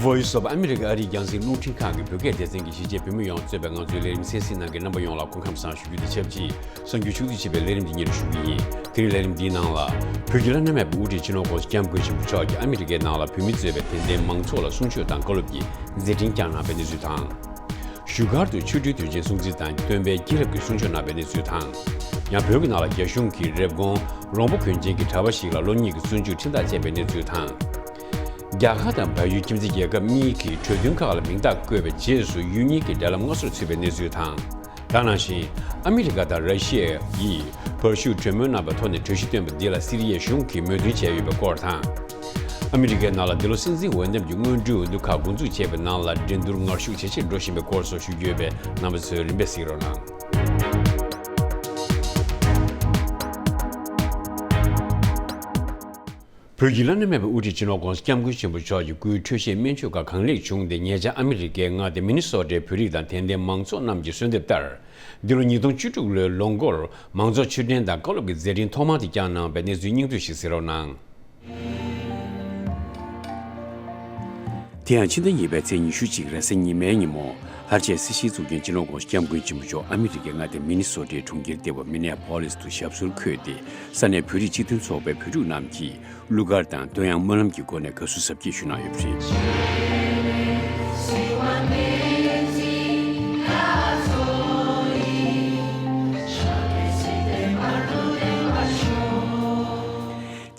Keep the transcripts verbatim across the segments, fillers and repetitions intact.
Voice of America ཨ་རིའི་རྒྱང་སྲིང་རླུང་འཕྲིན་ཁང་གི་བོད་སྐད་སྡེ་ཚན་གྱི་གཞིས་བྱེས་བོད་མི་ཡོངས་གཙོས་པའི་ང་ཚོའི་ལས་རིམ་གསན་གཟིགས་གནང་མཁན་རྣམ་པ་ཡོངས་ལ་སྐུ་ཁམས་བཟང་ཞུ་རྒྱུ་དང་ཆབས་ཅིག་གསར་འགྱུར་ཕྱོགས་བསྡུས་བྱས་པའི་ལས་རིམ་འདི་སྙན་སྒྲོན་ཞུ་གི་ཡིན། དེ་རིང་ལས་རིམ་འདིའི་ནང་ལ། བོད་ཀྱི་བླ་ན་མེད་པའི་དབུ་ཁྲིད་སྤྱི་ནོར་༸གོང་ས་༸སྐྱབས་མགོན་ཆེན་པོ་མཆོག་གིས་ཨ་མི་རི་ཀའི་ནང་ལ་བོད་མི་གཙོས་པའི་དད་ལྡན་མང་ཚོགས་ལ་གསུང་ཆོས་དང་བཀའ་སློབ་ཀྱི་མཛད་འཕྲིན་བསྐྱངས་གནང་བའི་གནས་ཚུལ་དང་། བཞུགས་སྒར་དུ་ཆོ་འཕྲུལ་དུས་ཆེན་སྲུང་བརྩི་དང་སྟོན་པའི་སྐྱེས་རབས་ཀྱི་གསུང་ཆོས་གནང་བའི་གནས་ཚུལ་དང་། ཡང་བོད་ཀྱི་ནང་ལ་རྒྱ་གཞུང་གིས་རེབ་གོང་རོང་པོ་གོན་ཆེན་གྱི་གྲྭ་པ་ཞིག་ལ་ལོ་གཉིས་ཀྱི་བཙོན་འཇུག་ཁྲིམས་ཐག་བཅད་པའི་གནས་ཚུལ་དང་། རྒྱ་གར་དང་བལ་ཡུལ་ཁྱིམ་མཚེས་རྒྱལ་ཁབ་གཉིས་ཀྱིས་གྲོས་མཐུན་ཁག་ལ་མིང་རྟགས་བཀོད་པའི་རྗེས་སུ་ཡུལ་གཉིས་ཀྱི་འབྲེལ་ལམ་སྔ་སོར་ཚུད་པའི་གནས་ཚུལ་དང་། ད་ག་ནང་བཞིན། ཨ་མི་རི་ཀ་དང་ར་ཤི་ཡ་ཡིས་བར་ཞུགས་གྲོས་མོལ་གནང་བའི་ཐོག་ནས་གྲོས་གཞི་བཏོན་པ་འདི་ལ་སི་རི་ཡའི་གཞུང་གིས་མོས་མཐུན་བྱས་ཡོད་པའི་སྐོར་དང་། ཨ་མི་རི་ཀའི་ནང་ལ་འདི་ལོ་སྲིད་འཛིན་འོས་འདེམས་ཀྱི་སྔོན་འགྲོའི་འོས་བསྡུ་ཁག་འགོ་འཛུགས་བྱས་པའི་ནང་ལ་འགྲན་བསྡུར་ངར་ཤུགས་ཇེ་ཆེར་འགྲོ་བཞིན་པའི་སྐོར་སོགས་ཞུ་རྒྱུ་ཡོད་པས། རྣམ་པ་ཚོས་རིམ་པས་གཟིགས་རོགས་གནང་། བོད་ཀྱི་བླ་ན་མེད་པའི་དབུ་ཁྲིད་སྤྱི་ནོར་༸གོང་ས་༸སྐྱབས་མགོན་ཆེན་པོ་མཆོག་གི་སྐུའི་འཕྲོད་བཞེས་སྨན་བཅོས་ཁང་གང་ལེགས་བྱུང་སྟེ། ཉེ་ཆར་ཨ་མི་རི་ཀའི་མངའ་སྡེ་མི་ནི་སོ་ཊའི་བོད་རིགས་དང་དད་ལྡན་མང་ཚོགས་རྣམས་ཀྱིས་གསོལ་འདེབས་ལྟར། འདི་ལོ་ཉིས་སྟོང་བཅུ་དྲུག་ལོའི་ལོ་འགོར་མང་ཚོགས་ཆོས་འབྲེལ་དང་བཀའ་སློབ་ཀྱི་མཛད་འཕྲིན་ཐོག་མར་དུ་བསྐྱངས་གནང་བའི་གནས་ཚུལ་སྙིང་བསྡུས་ཤིག་གཟིགས་རོགས་གནང་། དེ་ཡང་ཕྱི་ཟླ་གཉིས་པའི་ཚེས་ཉི་ཤུ་གཅིག་རེས་གཟའ་ཉི་མའི་ཉིན་མོ། ལྷར་བཅས་སྲིད་ཞིའི་གཙུག་རྒྱན་སྤྱི་ནོར་༸གོང་ས་༸སྐྱབས་མགོན་ཆེན་པོ་མཆོག་ཨ་མི་རི་ཀའི་མངའ་སྡེ་མི་ནི་སོ་ཊའི་གྲོང་ཁྱེར་ལྟེ་བ་མི་ནེ་ཨ་པོ་ལིས་དུ་ཞབས་སོར་འཁོད་དེ། ས་གནས་བོད་རིགས་སྤྱི་མཐུན་ཚོགས་པའི་བོད་ཕྲུག་རྣམས་ཀྱིས་གླུ་གར་དང་བསྟོད་དབྱངས་སྨོན་ལམ་གྱི་སྒོ་ནས་དགའ་བསུ་གཟབ་རྒྱས་ཞུས་གནང་ཡོད་པ་རེད།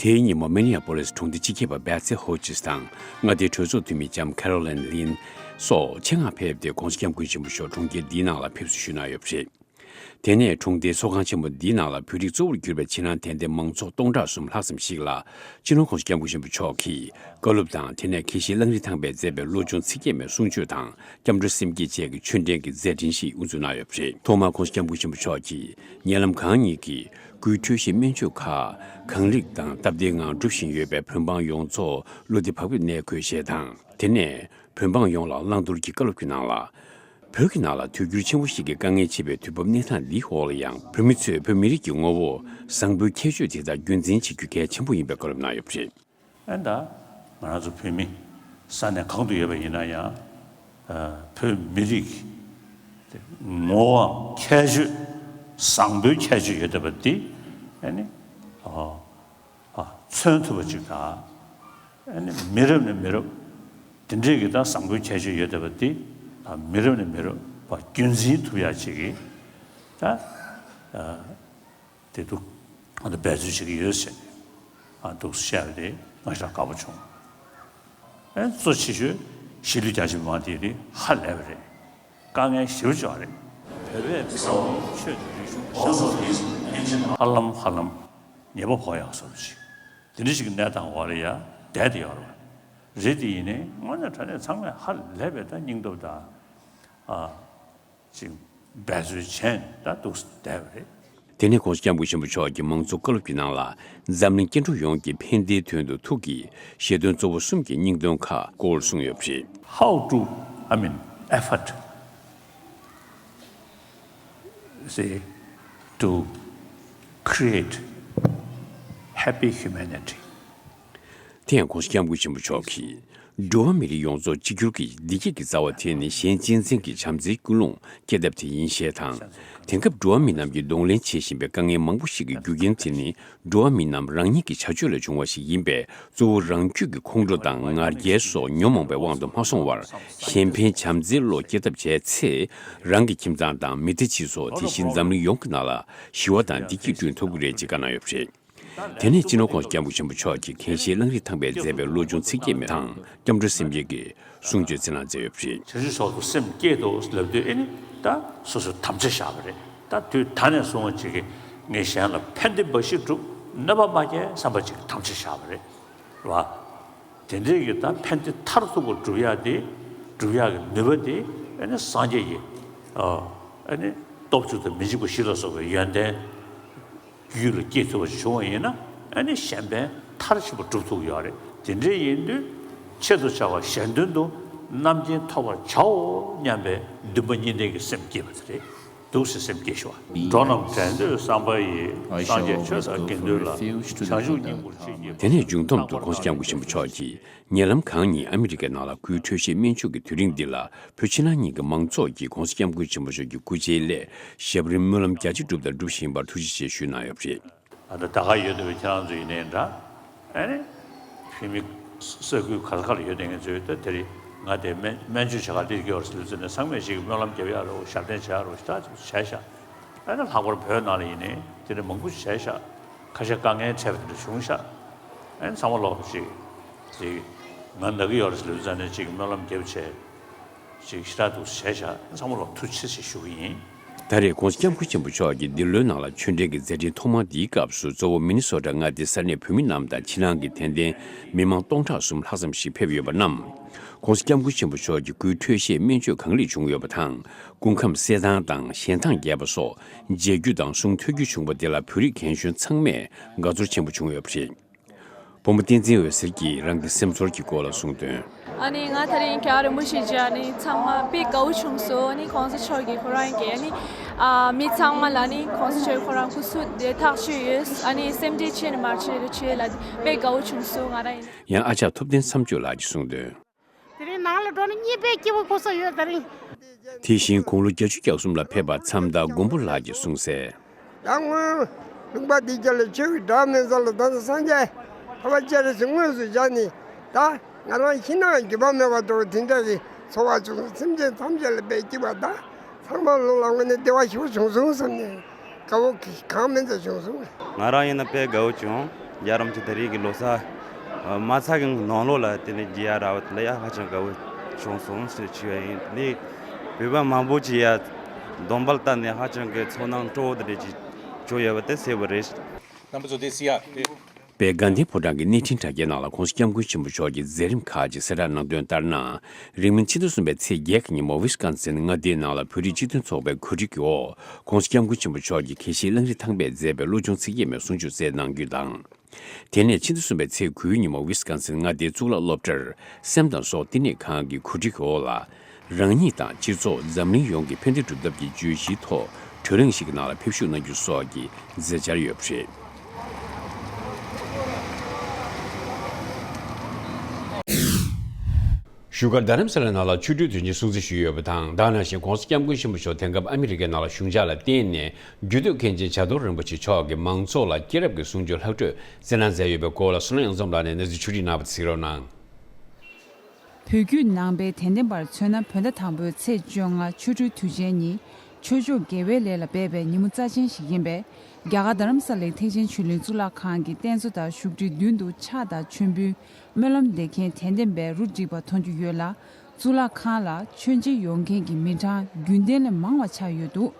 དེའི་ཉིན་མོ་མི་ནི་ཨ་པོ་ལིས་གྲོང་སྡེ་སྤྱི་ཁྱབ་པ་སྦེ་ཚེ་ཧོ་ཅིས་དང་མངའ་སྡེའི་གྲོས་ཚོགས་འཐུས་མི་ལྕམ་ཁེ་རོ་ལིན་ལིན་སོགས་ཆེད་མངགས་ཕེབས་ཏེ། ༸གོང་ས་༸སྐྱབས་མགོན་ཆེན་པོ་མཆོག་གྲོང་ཁྱེར་འདིའི་ནང་ལ་ཕེབས་བསུ་ཞུས་གནང་ཡོད་པ་རེད། དེ་ནས་གྲོང་སྡེའི་ཚོགས་ཁང་ཆེན་མོ་འདིའི་ནང་ལ་བོད་རིགས་གཙོ་བོར་གྱུར་པའི་ཕྱི་ནང་དད་ལྡན་མང་ཚོགས་སྟོང་ཕྲག་གསུམ་ལྷག་ཙམ་ཞིག་ལ་སྤྱི་ནོར་༸གོང་ས་༸སྐྱབས་མགོན་ཆེན་པོ་མཆོག་གིས་བཀའ་སློབ་དང་། དེ་ནས་མཁན་ཆེན་གླང་རི་ཐང་པས་མཛད་པའི་བློ་སྦྱོང་ཚིག་བརྒྱད་མའི་གསུང་ཆོས་དང་། སྐྱབས་འགྲོ་སེམས་བསྐྱེད་བཅས་ཀྱི་ཆོས་འབྲེལ་གྱི་མཛད་འཕྲིན་ཞིག་དབུ་འཛུགས་གནང་ཡོད་པ་རེད། ཐོག་མར་༸གོང་ས་༸སྐྱབས་མགོན་ཆེན་པོ་མཆོག་གིས་ཉེ་ལམ་གང་ཉིད་ཀྱི་སྐུའི་འཕྲོད་བཞེས་སྨན་བཅོས་ཁག་གང་ལེགས་དང་སྟབས་བདེའི་ངང་སྒྲུབ་བཞིན་ཡོད་པས། བོད་འབངས་ཡོངས་རྫོགས་བློ་བདེ་བག་ཕེབས་གནས་དགོས་ཞེས་དང་། དེ་ནས་བོད་འབངས་ཡོངས་ལ་བླང་དོར་གྱི་བཀའ་སློབ་ཀྱི་ནང་ལ། བོད་ཀྱི་ནང་ལ་དུས་འགྱུར་ཆེན་པོ་ཞིག་གི་དཀའ་ངལ་འཕྱད་པའི་དུས་བབ་གནས་སྟངས་འདིའི་འོག་ལ་ཡང་། བོད་མི་ཚོས་བོད་མི་རིགས་ཀྱི་ངོ་བོ་བཟང་པོའི་ཁྱད་ཆོས་དེ་དག་རྒྱུན་འཛིན་བྱེད་རྒྱུ་གལ་ཆེན་པོ་ཡིན་པའི་བཀའ་སློབ་གནང་ཡོད་པ་རེད། ཨ་ནི་ད་ང་རང་ཚོ་བོད་མི་ས་གནས་གང་དུ་ཡོད་པ་ཡིན་ན་ཡང་། ཨ། བོད་མི་རིགས་ཀྱི་ངོ་བོའམ་ཁྱད་ཆོས་བཟང་པོའི་ཁྱད་ཆོས་ཡོད་བསྡད་པ་འདི། ཨ་ནི། ཨ། ཨ། མཚོན་ཐུབ་པ་ཅིག་དང་། ཨ་ནི་མི་རབས་ནས་མི་རབས་དེ་འདྲའི་གི་ད་བཟང་པོའི་ཁྱད་ཆོས་ཡོད་བསྡད་པ་འདི། ཨ། མི་རབས་ནས་མི་རབས་བར་རྒྱུན་འཛིན་ཐུབ་ཡ་ཅིག་གི་ད། ཨ། དེ་འདུག་ཨ། ད་འབད་བརྩོན་བྱེད་ཀྱི་ཡོད་ཟེར་ནས། ཨ། འདུག་བཤད་པ་དེ་ང་ཞེ་དྲག་དགའ་པོ་བྱུང་། ཨ། གཙོ་ཆེ་ཤོས་གཞིས་ལུས་རྒྱ་ཆེ་མི་མང་དེ་དེ་ཧ་ལས་པ་རེད། དཀའ་ངལ་ཞེ་པོ་ཅིག་ཡོད་རེད། བོད་པའི་བཟའ་བ་ཆོས་དང་རིག་གཞུང་ཧ་ལམ་ཧ་ལམ་ཉེས་པ་ཕོག་ཡག་བཟོ་འདྲ་ཅིག་དེ་འདྲ་ཞིག་གི་གནས་སྟངས་འོག་ལ་ཡ་བསྡད་དེ་ཡོད་རེད། རེད་དེ་ཡིན་ནའི་དངོས་གནས་དྲང་གནས་ཚང་མས་ཧ་ལས་པའི་ད་སྙིང་སྟོབས་དང་། ཨ། ཅིག་འབད་རྩོལ་བྱས་ནས་ད་འདུག་བསྡད་པ་རེད། དེ་ནས་༸གོང་ས་༸སྐྱབས་མགོན་ཆེན་པོ་མཆོག་གིས་མང་གཙོ་བཀའ་སློབ་ཀྱི་ནང་ལ། འཛམ་གླིང་སྐྱེ་འགྲོ་ཡོངས་ཀྱི་ཕན་བདེའི་དོན་དུ་ཐུགས་ཀྱི་བཞེད་དོན་གཙོ་བོ་གསུམ་གྱི་སྙིང་དོན་ཁག་སྐོར་གསུངས་ཡོད་པ་རེད། How to, I mean, effort, say, to create happy humanity. དེ་ཡང་༸གོང་ས་༸སྐྱབས་མགོན་ཆེན་པོ་མཆོག་གིས། འགྲོ་བ་མི་རིགས་ཡོངས་རྫོགས་གཅིག་གྱུར་གྱི་བདེ་སྐྱིད་ཀྱི་རྩ་བ་དེ་ནི་གཞན་གཅེས་འཛིན་གྱི་བྱམས་བརྩེའི་ཀུན་སློང་སྐྱེད་ཐབས་དེ་ཡིན་ཞེས་དང་། དེང་སྐབས་འགྲོ་བ་མི་རྣམས་ཀྱིས་གདོང་ལེན་བྱེད་བཞིན་པའི་དཀའ་ངལ་མང་པོ་ཞིག་གི་རྒྱུ་རྐྱེན་དེ་ནི་འགྲོ་བ་མི་རྣམས་རང་ཉིད་ཀྱི་བྱ་སྤྱོད་ལས་བྱུང་བ་ཞིག་ཡིན་པས། གཙོ་བོ་རང་རྒྱུད་ཀྱི་ཁོང་ཁྲོ་དང་ང་རྒྱལ་སོགས་ཉོན་མོངས་པའི་དབང་དུ་མ་སོང་བར། གཞན་ཕན་བྱམས་བརྩེའི་བློ་སྐྱེད་ཐབས་བྱས་ཚེ། རང་གི་ཁྱིམ་ཚང་དང་མི་སྡེ་སྤྱི་ཚོགས། དེ་བཞིན་འཛམ་གླིང་ཡོངས་ཀྱི་ནང་ལ་ཞི་བ་དང་བདེ་སྐྱིད་བསྐྲུན་ཐུབ་ཀྱི་རེད་ཅེས་བཀའ་གནང་ཡོད་པ་རེད། དེ་ནས་སྤྱི་ནོར་༸གོང་ས་༸སྐྱབས་མགོན་ཆེན་པོ་མཆོག་གིས་མཁན་ཆེན་གླང་རི་ཐང་པས་མཛད་པའི་བློ་སྦྱོང་ཚིག་བརྒྱད་མའི་དང་སྐྱབས་འགྲོ་སེམས་བསྐྱེད་ཀྱི་གསུང་ཆོས་བསྩལ་གནང་མཛད་ཡོད་པ་རེད། བྱང་ཆུབ་མཆོག་ཏུ་སེམས་བསྐྱེད་དོ་ལབ་དུས། ཨེ་ནི་ད་སོ་སོས་དམ་བཅའ་བཞག་པ་རེད། ད་དུས་ད་ནས་བཟུང་བ་ཅིག་གིས་ངས་གཞན་ལ་ཕན་བདེ་འབའ་ཞིག་བསྒྲུབ། གནོད་པ་མ་སྐྱེལ་བསམ་པ་ཅིག་དམ་བཅའ་བཞག་པ་རེད། རེད་བ། དེ་འདྲའི་གི་ད་ཕན་བདེ་མཐར་ཐུག་པ་སྒྲུབ་ཡག་དེ། སྒྲུབ་ཡག་གི་ནུས་པ་དེ། ཨེ་ནི་སངས་རྒྱས་ཀྱི། ཨ། ཨེ་ནི་སྟོབས་བཅུ་དང་མི་འཇིགས་པ་བཞི་ལ་སོགས་པའི་ཡོན་ཏན། རྒྱུད་ལ་སྐྱེས་ཐུབ་པ་ཞིག་བྱུང་བ་ཡིན་ན། ཨ་ནི་གཞན་ཕན་མཐར་ཕྱིན་པ་སྒྲུབ་ཐུབ་ཀྱི་ཡོད་རེད། དེ་འདྲ་ཡིན་དུས་ཆེད་དུ་བྱ་བ་གཞན་དོན་དུ་རྣམ་མཁྱེན་ཐོབ་པར་བྱའོ་སྙམ་པའི་འདུན་པ་གཉིས་ལྡན་གྱི་སེམས་བསྐྱེད་པ་དེ་རེད། འདུག་སེ་སེམས་བསྐྱེད་ཞུ་བ། འགྲོ་རྣམས་དྲན་འདོད་བསམ་པ་ཡིས། སངས་རྒྱས་ཆོས་དང་དགེ་འདུན་ལ། བྱང་ཆུབ་སྙིང་པོར་བྱེད་ཀྱི། དེ་ནས་མཇུག་བསྡོམས་དུ་༸གོང་ས་༸སྐྱབས་མགོན་ཆེན་པོ་མཆོག་གིས་ཉེ་ལམ་གང་ཉིད་ཨ་མི་རི་ཀའི་ནང་ལ་སྐུའི་འཕྲོད་བཞེས་སྨན་བཅོས་ཀྱི་དུས་རིང་འདི་ལ་བོད་ཕྱི་ནང་གཉིས་ཀྱི་མང་ཚོགས་ཀྱིས་༸གོང་ས་༸སྐྱབས་མགོན་ཆེན་པོ་མཆོག་གི་སྐུ་ཕྱྭའི་སླད་ཞབས་རིམ་སྨོན་ལམ་རྒྱ་ཆེ་བསྒྲུབས་དང་སྒྲུབ་བཞིན་པར་ཐུགས་རྗེ་ཆེ་ཞུས་གནང་ཡོད་པ་རེད། ད་ལྟ་ད་ག་ཡོད་བསྡད་པའི་ཁྱེད་རང་ཚོ་ཡིན་ནའི་འདྲ། ཨ་ནི། བོད་མི་ས་ཁུལ་ག་ས་ག་ལ་ཡོད་བསྡད་མཁན་ཚོས་ད་དེ་རིང་ང་དེ་སྨན་སྨན་བཅོས་བྱེད་གར་སླེབས་ཀྱི་ཡོད་རེད་ཟེར་དུས་ཙམ་ནས་ཚང་མས་ཅིག་སྨོན་ལམ་རྒྱབ་ཡག་རོགས། ཞབས་བརྟན་བྱེད་ཡག་རོགས་ཞེ་དྲག་ཅིག་བྱས་ཤག་ཨ་ནི་ལྷག་པར་བོད་ནང་ལ་ཡིན་ནའི་དེ་འདྲ་མང་པོ་བྱས་ཤག་ཁ་ཤས་དཀའ་ངལ་འཕྲད་པ་དེ་འདྲ་བྱུང་ཤག་ཨ་ནི་ཚང་མ་ལོག་ཅིག་ཅིག་ང་ན་གི་ཡོད་རེད་ཟེར་དུས་ཙམ་ནས་ཅིག་སྨོན་ལམ་རྒྱབ་བྱས། ཅིག་ཞེ་དྲག་འདུག་བྱས་ཤག་ཚང་མ་ལ་ཐུགས་རྗེ་ཆེ་ཞུ་གི་ཡིན། ད་རེས་༸གོང་ས་༸སྐྱབས་མགོན་ཆེན་པོ་མཆོག་གིས་འདི་ལོའི་ནང་ལ་ཆོས་འབྲེལ་གྱི་མཛད་འཕྲིན་ཐོག་མ་འདིའི་སྐབས་སུ་གཙོ་བོ་མི་ནི་སོ་ཊ་མངའ་སྡེའི་ས་གནས་བོད་མི་རྣམས་དང་ཕྱི་ནང་གི་དད་ལྡན་མི་མང་སྟོང་ཕྲག་གསུམ་ལྷག་ཙམ་ཞིག་ཕེབས་ཡོད་པ་རྣམས། ༸གོང་ས་༸སྐྱབས་མགོན་ཆེན་པོ་མཆོག་གི་སྐུའི་འཕྲོད་བཞེས་སྨན་བཅོས་གང་ལེགས་བྱུང་ཡོད་པ་དང་། སྐུ་ཁམས་གསལ་ཐང་དང་ཞལ་ཐང་རྒྱས་པ་སོགས་མཇལ་རྒྱུ་དང་གསུང་ཐོས་རྒྱུ་བྱུང་བ་དེ་ལ་བོད་རིགས་རྒན་གཞོན་ཚང་མས་དགའ་ཚོར་ཆེན་པོ་བྱུང་ཡོད་པ་རེད། བུ་མོ་བསྟན་འཛིན་འོད་ཟེར་གྱིས་རང་གི་སེམས་ཚོར་གྱི་སྐོར་ལ་གསུངས་དོན། ཨ་ནི་ང་ད་རིང་རྒྱལ་བ་རིན་པོ་ཆེ་མཇལ་ནི་ཚང་མ་དཔེ་དགའ་བོ་བྱུང་སོང་། ཨ་ནི་༸གོང་ས་མཆོག་གིས་ཁོ་རང་གི་ཨ་ནི་ཨ་མི་ཚང་མ་ལ་ནི་༸གོང་ས་མཆོག་ཁོ་རང་སྐུ་གཟུགས་དེ་ཐག་ཆོད་ཡོད། ཨ་ནི་སེམས་ཁྲལ་བྱེད་ནི་མ་བྱེད་རོགས་བྱེད་ལ་དཔེ་དགའ་བོ་བྱུང་སོང་ང་རང་ཡིན། ཡང་ཨ་ཅག་ཐུབ་བསྟན་མཚམས་གཅོད་ལགས་ཀྱིས་གསུངས་དོན། དེ་རིང་ནང་ལ་འགྲོ་ན་གཉིད་དཔེ་སྐྱིད་པོ་ཁུག་ས་ཡོད་ད་རིང་། དེ་བཞིན་དགུང་ལོ་བརྒྱད་ཅུ་གྱ་གསུམ་ལ་ཕེབས་པ་མཚམས་བདག་མགོན་པོ་ལགས་ཀྱིས་གསུངས་གསལ། ད་སྔོན་ལུང་པ་འདི་རྒྱ་ལ་ཆོས་ཀྱི་སྒྲ་མེད་ས་ལ་ད་ནི་སངས་རྒྱས་ཐོབ་པ་སྤྱན་རས་གཟིགས་དངོས་སུ་མཇལ་ནི་ད་ང་རང་ཤི་ནའང་འགྱོད་པ་མེད་པ་འདྲ་བོ་དེ་འདྲ་གི་ཚོར་བ་བྱུང་སོང་། སེམས་ཅན་ཐམས་ཅད་ལ་དཔེ་སྐྱིད་པ་དང་ཚང་མ་ལོ་ལ་དངོས་གནས་བདེ་བ་ཞེ་པོ་བྱུང་སོང་བསམ་ནས་དགའ་བོ་གང་མིན་ཙམ་བྱུང་སོང་། ང་རང་ཡིན་ན་དཔེ་དགའ་བོ་བྱུང་། རྒྱལ་བ་རིན་པོ་ཆེ་ད་རེས་ཀྱི་ལོ་གསར་མ་ཚར་གི་ནང་ལོགས་ལ་དེ་ནས་མཇལ་ཡ་རག་པ་དེ་ལ་ཡ་ཧ་ཅང་དགའ་བོ་བྱུང་སོང་ཞེས་ཞུ་ཡ་ཡིན། དེ་ནས་བོད་པ་མང་པོ་ཅིག་ཡ་སྡོམ་པ་ལ་བལྟས་ནས་ཧ་ཅང་གི་ཚོར་སྣང་སྤྲོ་བོ་དེ་འདྲ་ཅིག་བྱུང་ཡོད་པ་དེ་གསལ་པོ་རེད། རྣམ་པ་ཚོ་དེ་སི་ཡ་དེ། དཔལ་དགའ་ལྡན་ཕོ་བྲང་གི་གནས་འཕྲིན་དྲ་རྒྱའི་ནང་ལ་༸གོང་ས་༸སྐྱབས་མགོན་ཆེན་པོ་མཆོག་གི་མཛད་རིམ་ཁག་ཅིག་གསལ་བསྒྲགས་གནང་དོན་ལྟར་ན། རིང་མིན་ཕྱི་ཟླ་གསུམ་པའི་ཚེས་བརྒྱད་ཀྱི་ཉིན་མོ་ཝི་སི་ཀོན་སིན་མངའ་སྡེའི་ནང་ལ་བོད་རིགས་སྤྱི་མཐུན་ཚོགས་པའི་གོ་སྒྲིག་གི་འོག་༸གོང་ས་༸སྐྱབས་མགོན་ཆེན་པོ་མཆོག་གིས་དགེ་བཤེས་གླང་རི་ཐང་པས་མཛད་པའི་བློ་སྦྱོང་ཚིག་བརྒྱད་མའི་གསུང་ཆོས་སྩལ་གནང་རྒྱུ་དང་། དེ་ནས་ཕྱི་ཟླ་གསུམ་པའི་ཚེས་དགུའི་ཉིན་མོ་ཝི་སི་ཀོན་སིན་མངའ་སྡེའི་གཙུག་ལག་སློབ་གྲྭར་སེམས་དང་སྲོག་བསྟི་གནས་ཁང་གི་གོ་སྒྲིག་འོག་ལ། རང་ཉིད་དང་སྤྱི་ཚོགས་འཛམ་གླིང་ཡོངས་ཀྱི་ཕན་བདེ་སྒྲུབ་ཐབས་ཀྱི་བརྗོད་གཞིའི་ཐོག་གྲོས་གླེང་ཞིག་གི་ནང་ལ་ཕེབས་ཞུགས་གནང་རྒྱུ་སོགས་ཀྱི་མཛད་འཆར་ཡོད་པ་རེད། བཞུགས་སྒར་རྡ་རམ་ས་ལའི་ནང་ལ་ཆོ་འཕྲུལ་དུས་ཆེན་སྲུང་བརྩི་ཞུས་ཡོད་པ་དང་། ད་ག་ནང་བཞིན་༸གོང་ས་༸སྐྱབས་མགོན་ཆེན་པོ་མཆོག་དེང་སྐབས་ཨ་མི་རི་ཀའི་ནང་ལ་བཞུགས་འཆར་ལ་བརྟེན་ནས་རྒྱུད་སྟོད་མཁན་ཆེན་བྱ་དོར་རིན་པོ་ཆེ་མཆོག་གིས་མང་ཚོགས་ལ་སྐྱེས་རབས་ཀྱི་གསུང་ཆོས་ལྷག་འཕྲོས་སྩལ་གནང་མཛད་ཡོད་པའི་སྐོར་ལ་བསོད་ནམས་དབྱངས་འཛོམས་ལགས་ནས་གནས་ཚུལ་ཕྱོགས་སྒྲིག་གནང་བ་གཟིགས་རོགས་གནང་། བོད་བརྒྱུད་ནང་པའི་དད་ལྡན་པར་མཚོན་ན། བོད་ཟླ་དང་པོའི་ཚེས་བཅོ་ལྔ་ཆོ་འཕྲུལ་དུས་ཆེན་ཉིན་ཆོས་ཕྱོགས་དགེ་བའི་ལས་ལ་འབད་པའི་ཉིན་མོ་རྩ་ཆེན་ཞིག་ཡིན་པས། རྒྱ་གར་རྡ་རམ་ས་ལའི་ཐེག་ཆེན་ཆོས་གླིང་གཙུག་ལག་ཁང་གི་རྟེན་གཙོ་དང་བཞུགས་ཁྲིའི་མདུན་དུ་ཕྱག་དང་མཆོད་འབུལ། སྨོན་ལམ་འདེབས་མཁན་དད་ལྡན་པས་རུ་བསྒྲིགས་པ་མཐོང་རྒྱུ་ཡོད་ལ། གཙུག་ལག་ཁང་ལ་མཆོད་མཇལ་ཡོང་མཁན་གྱི་མི་གྲངས་རྒྱུན་ལྡན་ལས་མང་བ་ཆགས་ཡོད་འདུག་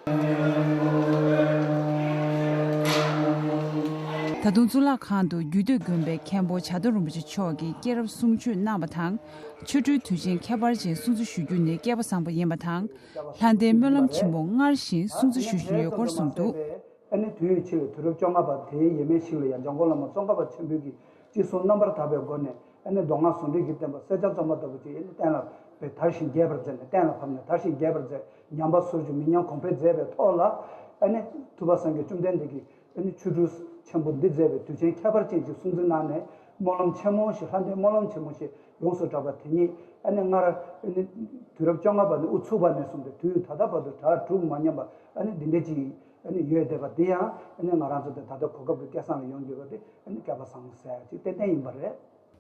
ད་དུང་གཙུག་ལག་ཁང་དུ་རྒྱུད་སྟོད་དགོན་པའི་མཁན་པོ་བྱ་དོར་རིན་པོ་ཆེ་མཆོག་གིས་སྐྱེས་རབས་གསུང་ཆོས་གནང་བ་དང་། ཆོ་འཕྲུལ་དུས་ཆེན་ཁྱད་པར་ཅན་སྲུང་བརྩི་ཞུ་རྒྱུ་ནི་སྐལ་པ་བཟང་པོ་ཡིན་པ་དང་། ལྷ་ལྡན་སྨོན་ལམ་ཆེན་མོ་སྔར་བཞིན་སྲུང་བརྩི་ཞུ་བཞིན་ཡོད་སྐོར་གསུངས་འདུག་ཨ་ནི་དུས་ཡུན་ཆེ་བའི་དུས་རབས་བཅོ་ལྔ་པ་དེའི་ཡས་མས་ཤིག་ལ་ཡང་འཇམ་མགོན་བླ་མ་ཙོང་ཁ་པ་ཆེན་པོས་ཀྱིས་ཅི་གསུང་རྣམ་པར་དག་པའི་སྒོ་ནས་ཨ་ནི་མདོ་སྔགས་ཟུང་འབྲེལ་གྱི་བསྟན་པ་གསལ་ལྕགས་བཙོ་མ་ལྟ་བུ་ཅིག་ཨ་ནི་གཏན་ལ་དར་ཞིང་རྒྱས་པར་མཛད་ནས། གཏན་ལ་ཕབ་ནས་དར་ཞིང་རྒྱས་པར་མཛད། ཉམས་པ་སོར་ཆུད་མི་ཉམས་གོང་འཕེལ་མཛད་པའི་ཐོག་ལ། ཨ་ནི་ཐུབ་པ་སངས་རྒྱས་བཅོམ་ལྡན་འདས་ཀྱིས་ཨ་ནི་ཆོ་འཕྲུལ་ཆེན་པོ་འདི་མཛད་པའི་དུས་ཆེན་ཁྱད་པར་ཅན་ཅིག་སྲུང་བརྩི་གནང་ནས། སྨོན་ལམ་ཆེན་མོ་ཞིག་ལྷ་ལྡན་སྨོན་ལམ་ཆེན་མོ་ཞེས་ཡོངས་སུ་གྲགས་པ་དེ་ཉིད་ཨ་ནི་སྔར་ཨ་ནི་དུས་རབས་བཅོ་ལྔ་པ་ནས་དབུ་ཚུགས་པ་ནས་བཟུང་སྟེ་དུས་ད་ལྟ་བར་དུ་གྲ་སྒྲིག་མ་ཉམས་པ་ཨ་ནི་འདི་འདྲ་ཅིག་ཨ་ནི་ཡོད་བསྡད་པ་འདི་ཡང་ཨ་ནི་ང་རང་ཚོ་དེ་ད་ལྟ་གོ་སྐབས་ཀྱི་སྐལ་བཟང་ལ་ཡོང་དགོས་པ་དེ་ཨ་ནི་སྐལ་པ་བཟང་པོ་ཟེར་ཡ་ཅིག་ཏན་ཏན་ཡིན་པ་རེད།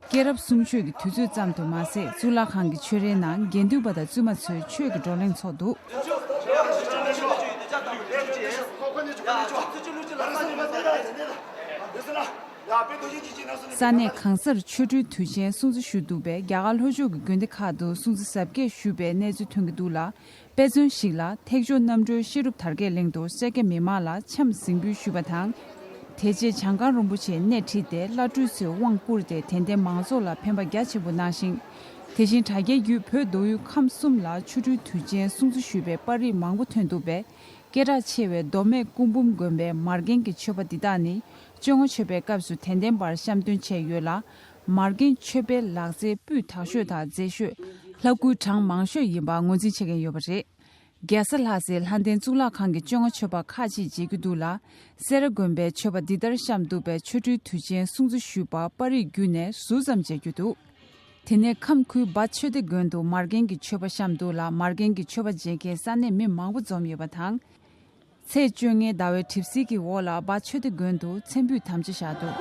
སྐྱེས་རབས་གསུང་ཆོས་ཀྱི་དུས་ཚོད་ཙམ་དུ་མ་ཟད། གཙུག་ལག་ཁང་གི་ཆོས་རའི་ནང་དགེ་འདུན་པ་དང་བཙུན་མ་ཚོས་ཆོས་ཀྱི་བགྲོ་གླེང་ཚོགས་འདུག་ས་གནས་གང་སར་ཆོ་འཕྲུལ་དུས་ཆེན་སྲུང་བརྩི་ཞུས་འདུག་པས། རྒྱ་གར་ལྷོ་ཕྱོགས་ཀྱི་དགོན་སྡེ་ཁག་ཏུ་སྲུང་བརྩི་གཟབ་རྒྱས་ཞུས་པའི་གནས་ཚུལ་ཐོན་གྱི་འདུག་ལ། དཔེ་མཚོན་ཞིག་ལ། ཐེག་མཆོག་རྣམ་གྲོལ་ཤེས་རབ་དར་རྒྱས་གླིང་དུ་སེར་སྐྱ་མི་མང་ལ་འཆམ་གཟིགས་འབུལ་ཞུས་པ་དང་། དེ་རྗེས་བྱང་ཁང་རིན་པོ་ཆེའི་སྣེ་ཁྲིད་དེ་བླ་སྤྲུལ་ཚོས་དབང་བསྐུར་ཏེ་དད་ལྡན་མང་ཚོགས་ལ་ཕན་པ་རྒྱ་ཆེན་པོ་གནང་ཞིང་། དེ་བཞིན་དྲ་རྒྱའི་བརྒྱུད་བོད་མདོ་དབུས་ཁམས་གསུམ་ལ་ཆོ་འཕྲུལ་དུས་ཆེན་སྲུང་བརྩི་ཞུས་པའི་པར་རིས་མང་པོ་ཐོན་འདུག་པས། སྐད་གྲགས་ཆེ་བའི་མདོ་སྨད་སྐུ་འབུམ་དགོན་པའི་མར་རྒན་གྱི་མཆོད་པ་འདི་དག་ནི། སྤྱི་ལོ་མཆོད་པའི་སྐབས་སུ་དད་ལྡན་པར་བཤམས་སྟོན་བྱས་ཡོད་ལ། མར་རྒན་མཆོད་པའི་ལག་རྩལ་སྤུས་དག་ཤོས་དང་མཛེས་ཤོས། ལྷ་སྐུའི་གྲངས་མང་ཤོས་ཡིན་པ་ངོས་འཛིན་བྱེད་མཁན་ཡོད་པ་རེད། རྒྱལ་ས་ལྷ་སའི་ལྷ་ལྡན་གཙུག་ལག་ཁང་གི་བཅོ་ལྔ་མཆོད་པ་ཁག་ཅིག་མཇལ་རྒྱུ་འདུག་ལ། སེ་ར་དགོན་པའི་མཆོད་པ་འདི་ལྟར་བཤམས་འདུག་པས། ཆོ་འཕྲུལ་དུས་ཆེན་སྲུང་བརྩི་ཞུས་པ་པར་རིས་བརྒྱུད་ནས་ཟུར་ཙམ་མཇལ་རྒྱུ་འདུག་དེ་ནས་ཁམས་ཁུལ་སྦ་ཆོས་སྡེ་དགོན་དུ་མར་རྒན་གྱི་མཆོད་པ་བཤམས་འདུག་ལ། མར་རྒན་གྱི་མཆོད་པ་མཇལ་མཁན་ས་གནས་མི་མང་པོ་འཛོམས་ཡོད་པ་དང་། ཚེས་བཅོ་ལྔའི་ཟླ་བའི་གྲིབ་བསིལ་གྱི་འོག་ལ་སྦ་ཆོས་སྡེ་དགོན་དུ་མཚན་ཕུད་དམ་བཅའ་བཞག་འདུག་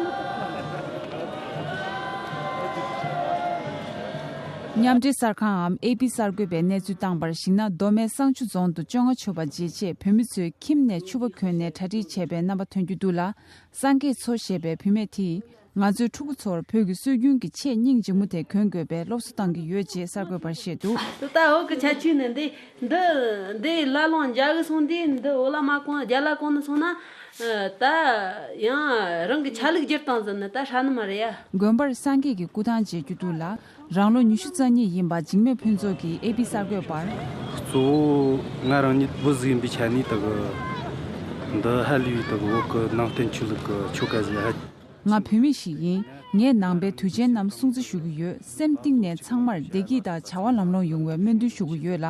མཉམ་འབྲེལ་གསར་ཁང་འམ་ཨེ་པི་གསར་འགོད་པས་གནས་ཚུལ་བཏང་བར་གཞིགས་ན། མདོ་སྨད་བསང་ཆུ་རྫོང་དུ་བཅོ་ལྔ་མཆོད་པ་མཇལ་ཆེད་བོད་མི་ཚོས་ཁྱིམ་ནས་ཕྱུ་པ་གོན་ནས་གྲ་སྒྲིག་བྱས་པའི་རྣམ་པ་ཐོན་རྒྱུ་འདུག་ལ། སངས་རྒྱས་མཚོ་ཞེས་པའི་བུད་མེད་དེས། ང་ཚོའི་ཕྲུ་གུ་ཚོར་བོད་ཀྱི་སྲོལ་རྒྱུན་གྱི་ཆས་སྙིང་རྗེ་མོ་དེ་གོན་དགོས་པའི་སློབ་གསོ་གཏང་གི་ཡོད་ཅེས་གསར་འགོད་པར་བཤད་འདུག་ད་ད་འོག་གི་ཆ་ཆུ་ནི་འདི་འདི་འདི་ལ་ལོང་འཇའ་གི་སོང་འདི་འདི་འོ་ལ་མ་གོང་རྒྱ་ལ་གོང་ནས་སོང་ན་ད་ཡང་རང་གི་ཆ་ལུགས་བསྒྱུར་བཏང་ཟིན་ནི་ད་ཧྲ་ནི་མ་རེད་ཡ། དགོན་པར་སངས་རྒྱས་ཀྱི་སྐུ་ཐང་མཇལ་རྒྱུ་འདུག་ལ། རང་ལོ་ཉི་ཤུ་རྩ་གཉིས་ཡིན་པ་འཇིགས་མེད་ཕུན་ཚོགས་ཀྱིས་ཨེ་པི་གསར་འགོད་པར། གཙོ་བོ་ང་རང་ཉིད་བུ་ཟིག་ཡིན་པའི་ཆ་ནས་དེ་གི་འདི་ཧ་ལས་པའི་དེ་གི་བོད་ཀྱི་ནང་བསྟན་ཆོས་ལུགས་ཀྱི་ཆོ་ག་ཟིག་ཧ། ང་བོད་མི་ཞིག་ཡིན། ངས་ནང་པའི་དུས་ཆེན་རྣམས་སྲུང་བརྩི་ཞུ་གི་ཡོད། སེམས་གཏིང་ནས་ཚང་མར་བདེ་སྐྱིད་དང་བྱ་བ་ལམ་ལྷོང་ཡོང་བའི་སྨོན་འདུན་ཞུ་གི་ཡོད་ལ།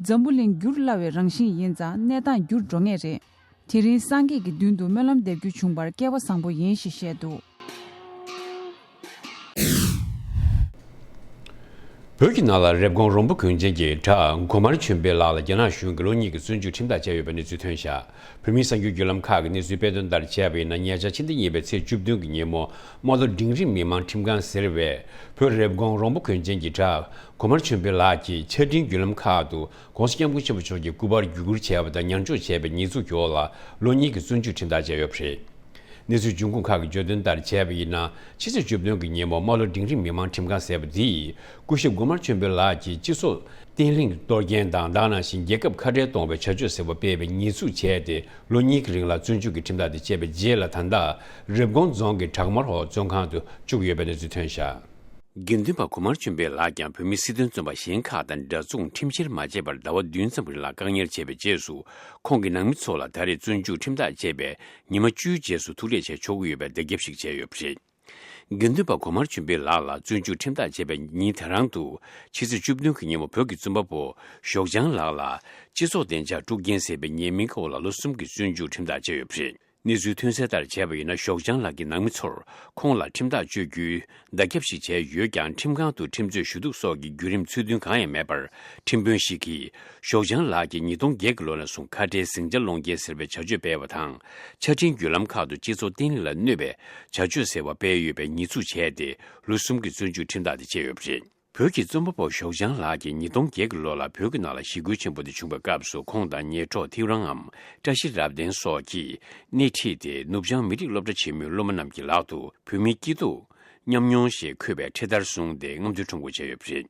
འཛམ་བུ་གླིང་འགྱུར་སླ་བའི་རང་བཞིན་ཡིན་ཙང་གནས་སྟངས་འགྱུར་འགྲོ་ངེས་རེད། དེ་རིང་སངས་རྒྱས་ཀྱི་མདུན་དུ་སྨོན་ལམ་འདེབས་རྒྱུ་བྱུང་བར་སྐལ་བ་བཟང་པོ་ཡིན་ཞེས་བཤད་འདུག་བོད་ཀྱི་ནང་ལ་རེབ་གོང་རོང་པོ་གངས་ཅན་གྱི་བྲག་གོ་དམར་ཆོས་འཕེལ་ལགས་ལ་རྒྱ་ནག་གཞུང་གིས་ལོ་གཉིས་ཀྱི་བཙོན་འཇུག་ཁྲིམས་ཐག་བཅད་ཡོད་པའི་གནས་ཚུལ་ཐོན་བཞག་བོད་མིའི་གསར་འགྱུར་བརྒྱུད་ལམ་ཁག་གིས་གནས་ཚུལ་སྤེལ་དོན་ལྟར་བྱས་པ་ཡིན་ན། ཉེ་ཆར་ཕྱི་ཟླ་གཉིས་པའི་ཚེས་བཅུ་བདུན་གྱི་ཉིན་མོ་རྨ་ལྷོ་འབྲིང་རིམ་མི་མང་ཁྲིམས་ཁང་ཟེར་བས་བོད་རེབ་གོང་རོང་པོ་གངས་ཅན་གྱི་བྲག་གོ་དམར་ཆོས་འཕེལ་ལགས་ཀྱི་ཆ་འཕྲིན་བརྒྱུད་ལམ་ཁག་ཏུ་༸གོང་ས་༸སྐྱབས་མགོན་ཆེན་པོ་མཆོག་གི་སྐུ་པར་བརྒྱུད་བསྐུར་བྱས་པ་དང་ཉར་འཇོག་བྱས་པའི་ཉེས་འཛུགས་ཀྱི་འོག་ལ་ལོ་གཉིས་ཀྱི་བཙོན་འཇུག་ཁྲིམས་ཐག་བཅད་ཡོད་པ་རེད། གནས་ཚུལ་འབྱུང་ཁུངས་ཁག་གིས་བརྗོད་དོན་ལྟར་བྱས་པ་ཡིན་ན། ཕྱི་ཚེས་བཅུ་བདུན་གྱི་ཉིན་མོ་རྨ་ལྷོ་འབྲིང་རིམ་མི་མང་ཁྲིམས་ཁང་ཟེར་བ་འདིས་སྐུ་ཞབས་གོ་དམར་ཆོས་འཕེལ་ལགས་ཀྱི་སྤྱི་ཚོགས་བརྟན་ལྷིང་གཏོར་སྐྱོན་དང་། དེ་ནང་བཞིན་རྒྱལ་ཁབ་ཁ་བྲལ་གཏོང་བའི་བྱ་སྤྱོད་ཟེར་བ་སྤེལ་བའི་ཉེས་འཛུགས་བྱས་ཏེ། ལོ་གཉིས་ཀྱི་རིང་ལ་བཙོན་འཇུག་གི་ཁྲིམས་ཐག་དེ་བཅད་པའི་རྗེས་ལ། ད་ལྟ་རེབ་གོང་རྫོང་གི་བྲག་དམར་ཧོ་བཙོན་ཁང་དུ་བཅུག་ཡོད་པའི་གནས་ཚུལ་ཐོན་བཞག་དགེ་འདུན་པ་གོ་དམར་ཆོས་འཕེལ་ལགས་ཀྱང་བོད་མིའི་སྲིད་དོན་བཙོན་པ་གཞན་ཁག་དང་འདྲ་མཚུངས་ཁྲིམས་བཤེར་མ་བྱས་པར་ཟླ་བ་བདུན་ཙམ་རིང་ལ་བཀག་ཉར་བྱས་པའི་རྗེས་སུ། ཁོང་གི་ནང་མི་ཚོ་ལ་ད་རེས་བཙོན་འཇུག་ཁྲིམས་ཐག་བཅད་པའི་ཉི་མ་བཅུའི་རྗེས་སུ་ཐུག་འཕྲད་བྱས་ཆོག་གི་ཡོད་པའི་བརྡ་ཁྱབ་ཞིག་བྱས་ཡོད་པ་རེད། དགེ་འདུན་པ་གོ་དམར་ཆོས་འཕེལ་ལགས་ལ་བཙོན་འཇུག་ཁྲིམས་ཐག་བཅད་པའི་ཉིན་དེ་རང་དུ། ཕྱི་ཚེས་བཅུ་བདུན་གྱི་ཉིན་མོ་བོད་ཀྱི་བཙོན་པ་པོ་ཞོགས་ལྗང་ལགས་ལ་སྤྱི་ཚོགས་བདེ་འཇགས་དཀྲུག་རྐྱེན་ཟེར་བའི་ཉེས་མིང་འོག་ལ་ལོ་གསུམ་གྱི་བཙོན་འཇུག་ཁྲིམས་ཐག་བཅད་ཡོད་པ་རེད། གནས་ཚུལ་ཐོན་གསལ་ལྟར་བྱས་པ་ཡིན་ན། ཞོགས་ལྗང་ལགས་ཀྱི་ནང་མི་ཚོར་ཁོང་ལ་ཁྲིམས་ཐག་གཅོད་རྒྱུའི་བརྡ་ཁྱབ་ཞིག་བྱས་ཡོད་ཀྱང་། ཁྲིམས་ཁང་དུ་ཁྲིམས་རྩོད་ཞུ་གཏུག་སོགས་ཀྱི་བརྒྱུད་རིམ་ཚུལ་མཐུན་གང་ཡང་མེད་པར། ཁྲིམས་དཔོན་ཞིག་གིས་ཞོགས་ལྗང་ལགས་ཀྱིས་ཉིས་སྟོང་བརྒྱད་ཀྱི་ལོ་ནས་བཟུང་ཁ་བྲལ་ཟིང་ཆ་སློང་རྐྱེན་ཟེར་བའི་བྱ་སྤྱོད་སྤེལ་བ་དང་། ཆ་འཕྲིན་བརྒྱུད་ལམ་ཁག་ཏུ་སྤྱི་ཚོགས་བརྟན་ལྷིང་ལ་གནོད་པའི་བྱ་སྤྱོད་ཟེར་བ་སྤེལ་ཡོད་པའི་ཉེས་འཛུགས་བྱས་ཏེ། ལོ་གསུམ་གྱི་བཙོན་འཇུག་ཁྲིམས་ཐག་དེ་བཅད་ཡོད་པ་རེད། བོད་ཀྱི་རྩོམ་པ་པོ་ཞོགས་ལྗང་ལགས་ཀྱིས་ཉིས་སྟོང་བརྒྱད་ཀྱི་ལོ་ལ་བོད་ཀྱི་ནང་ལ་ཞི་རྒོལ་ཆེན་པོ་དེ་བྱུང་བའི་སྐབས་སུ། ཁོང་དང་ཉེ་གྲོགས་ཐེའུ་རང་ངམ་བཀྲ་ཤིས་རབ་བརྟན་སོགས་ཀྱིས་སྣེ་ཁྲིད་དེ། ནུབ་བྱང་མི་རིགས་སློབ་གྲྭ་ཆེན་མོའི་སློབ་མ་རྣམས་ཀྱི་ལག་ཏུ་བོད་མིའི་སྐྱིད་སྡུག་མཉམ་མྱོང་ཞེས་འཁོད་པའི་འཕྲེད་དར་བཟུང་སྟེ་རྔམ་སྟོན་ཁྲོམ་སྐོར་བྱས་ཡོད་པ་རེད།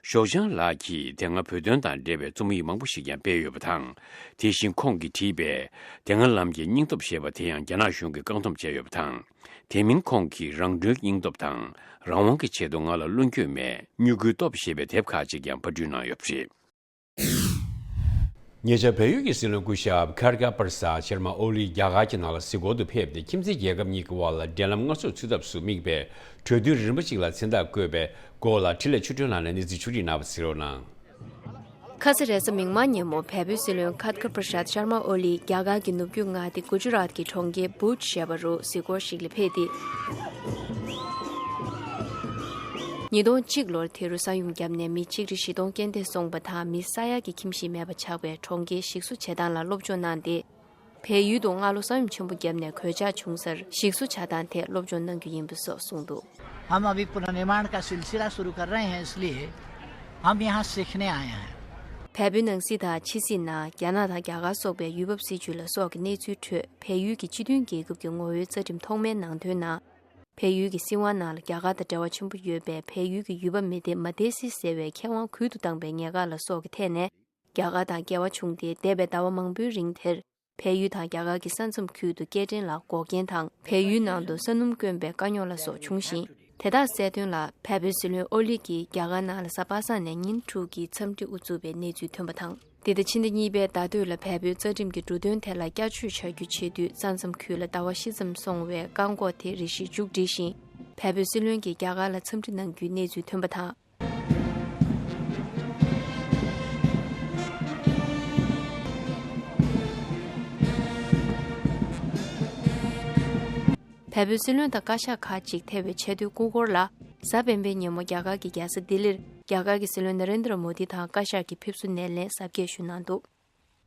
ཞོགས་ལྗང་ལགས་ཀྱིས་དེ་སྔ་བོད་དོན་དང་འབྲེལ་བའི་རྩོམ་ཡིག་མང་པོ་ཞིག་ཀྱང་སྤེལ་ཡོད་པ་དང་། དེ་བཞིན་ཁོང་གིས་བྲིས་པའི་དེ་སྔ་ལམ་གྱི་སྙིང་སྟོབས་ཞེས་པ་དེ་ཡང་རྒྱ་ནག་གཞུང་གིས་བཀག་སྡོམ་བྱས་ཡོད་པ་དང་། དེ་མིན་ཁོང་གིས་རང་གྲོལ་སྙིང་སྟོབས་དང་། རང་དབང་གི་ཆེད་དུ་ང་ལ་བློ་འགྱོད་མེད། མྱུ་གུའི་སྟོབས་ཞེས་པའི་དེབ་ཁག་ཅིག་ཀྱང་པར་སྐྲུན་གནང་ཡོད་པ་རེད། ཉེ་ཆར་བལ་ཡུལ་གྱི་སྲིད་བློན་སྐུ་ཞབས་ཁར་ཀ་པར་ས་ཤར་མ་ཨོ་ལི་རྒྱ་གར་གྱི་ནང་ལ་གཟིགས་སྐོར་དུ་ཕེབས་ཏེ། ཁྱིམ་མཚེས་རྒྱལ་ཁབ་གཉིས་ཀྱི་དབར་ལ་འབྲེལ་ལམ་སྔར་སྲོལ་ཚུད་ཐབས་སུ་དམིགས་པའི་གྲོས་མཐུན་རིམ་པ་གཅིག་ལ་མཚན་རྟགས་བཀོད་པའི་སྐོར་ལ་འཕྲིན་ལས་ཆོས་སྒྲོན་ལགས་ནས་གནས་ཚུལ་ཕྱོགས་སྒྲིག་གནང་བ་གཟིགས་རོགས་གནང་། ཁ་ས་རེས་གཟའ་མིག་དམར་ཉིན་མོ་བལ་པོའི་སྲིད་བློན་ཁར་ཀ་པར་ཤ་ཤར་མ་ཨོ་ལི་རྒྱ་གར་གྱི་ནུབ་རྒྱུད་མངའ་སྡེ་གུ་ཇི་རཱཏ་གི་གྲོང་ཁྱེར་བྷུཇ་ཞེས་པ་རུ་གཟིགས་སྐོར་ཞིག་ལ་ཕེབས་ཏེ། ཉིས་སྟོང་གཅིག་ལོར་དེ་རུ་ས་ཡོམ་བརྒྱབ་ནས་མི་ཆིག་ཁྲི་བཞི་སྟོང་རྐྱེན་འདས་སོང་བ་དང་། མི་ས་ཡ་གི་ཁྱིམ་གཞིས་མེད་པ་ཆགས་པའི་གྲོང་ཁྱེར་ཞིག་གསོ་བྱེད་སྟངས་ལ་སློབ་སྦྱོང་གནང་སྟེ། བལ་ཡུལ་དུ་སྔ་ལོ་ས་ཡོམ་ཆེན་པོ་བརྒྱབ་ནས་གོད་ཆག་བྱུང་སར་ཞིག་གསོ་བྱ་སྟངས་ཐད་སློབ་སྦྱོང་གནང་རྒྱུ་ཡིན་པ་སོགས་གསུངས་འདུག हम अभी पुनर्निर्माण का सिलसिला शुरू कर रहे हैं, इसलिए हम यहाँ सीखने आए हैं। བལ་པོའི་ནང་སྲིད་དང་ཕྱི་སྲིད་ནང་རྒྱ་ནག་དང་རྒྱ་གར་སོགས་པའི་ཡུལ་བབ་སྲིད་ཇུས་ལ་སོགས་ཀྱི་གནས་ཚུལ་ཁྲོད། བལ་ཡུལ་གྱི་སྤྱི་མཐུན་རྒྱལ་ཁབ་ཀྱི་ངོ་བོའི་རྩ་ཁྲིམས་ཐོག་མའི་ནང་དོན་ནང་། བལ་ཡུལ་གྱི་སྲིད་དབང་ནང་ལ་རྒྱ་གར་དང་འབྲེལ་བ་ཆེན་པོ་ཡོད་པའི་བལ་ཡུལ་གྱི་ཡུལ་པ་མི་སྡེ་མ་ཏེ་སི་ཟེར་བའི་ཁེ་དབང་ཁུལ་དུ་བཏང་པའི་ཉེས་ཁ་ལ་སོགས་ཀྱི་ཐད་ནས། རྒྱ་གར་དང་འགལ་བ་བྱུང་སྟེ། འདས་པའི་ཟླ་བ་མང་པོའི་རིང་དེར། བལ་ཡུལ་དང་རྒྱ་གར་གྱི་ས་མཚམས་ཁུལ་དུ་སྐྱེལ་འདྲེན་ལ་འགོག་རྐྱེན་དང་། བལ་ཡུལ་ནང་དུ་ས་སྣུམ་དཀོན་པའི་དཀའ་རྙོག་ལ་སོགས་བྱུང་ཞིང་། དེ་དག་སེལ་དོན་ལ་བལ་པོའི་སྲིད་བློན་ཨོ་ལི་ཀྱིས་རྒྱ་གར་ནང་ལ་གཟའ་པ་སངས་ནས་ཉིན་དྲུག་གི་འཚམས་འདྲི་དབུ་བཙུགས་པའི་གནས་ཚུལ་ཐོན་པ་དང་། འདི་ཟླ་ཕྱི་ཟླ་གཉིས་པའི་ཟླ་སྟོད་ལ་བལ་པོའི་རྩ་ཁྲིམས་ཀྱི་འབྲུ་དོན་ཐད་ལ་བསྐྱར་བཅོས་བྱ་རྒྱུ་བྱེད་དུས། ས་མཚམས་ཁུལ་ལ་ཟླ་བ་བཞི་ཙམ་སོང་བའི་བཀག་འགོག་དེ་རེ་ཞིག་མཇུག་སྒྲིལ་ཞིང་། བལ་པོའི་སྲིད་བློན་གྱིས་རྒྱ་གར་ལ་འཚམས་འདྲི་གནང་རྒྱུའི་གནས་ཚུལ་ཐོན་པ་དང་། བལ་པོའི་སྲིད་བློན་དང་བཀའ་ཤག་ཁག་ཅིག་ཐེ་བའི་ཆེས་མཐོའི་སྐུ་འཁོར་ལ། གཟའ་སྤེན་པའི་ཉིན་མོ་རྒྱ་གར་གྱི་རྒྱལ་ས་ལྡི་ལིར་རྒྱ་གར་གྱི་སྲིད་བློན་ན་རེན་དྲ་མོ་དི་དང་བཀའ་ཤག་གི་ཕེབས་བསུ་སྣེ་ལེན་གཟབ་རྒྱས་ཞུས་གནང་འདུག་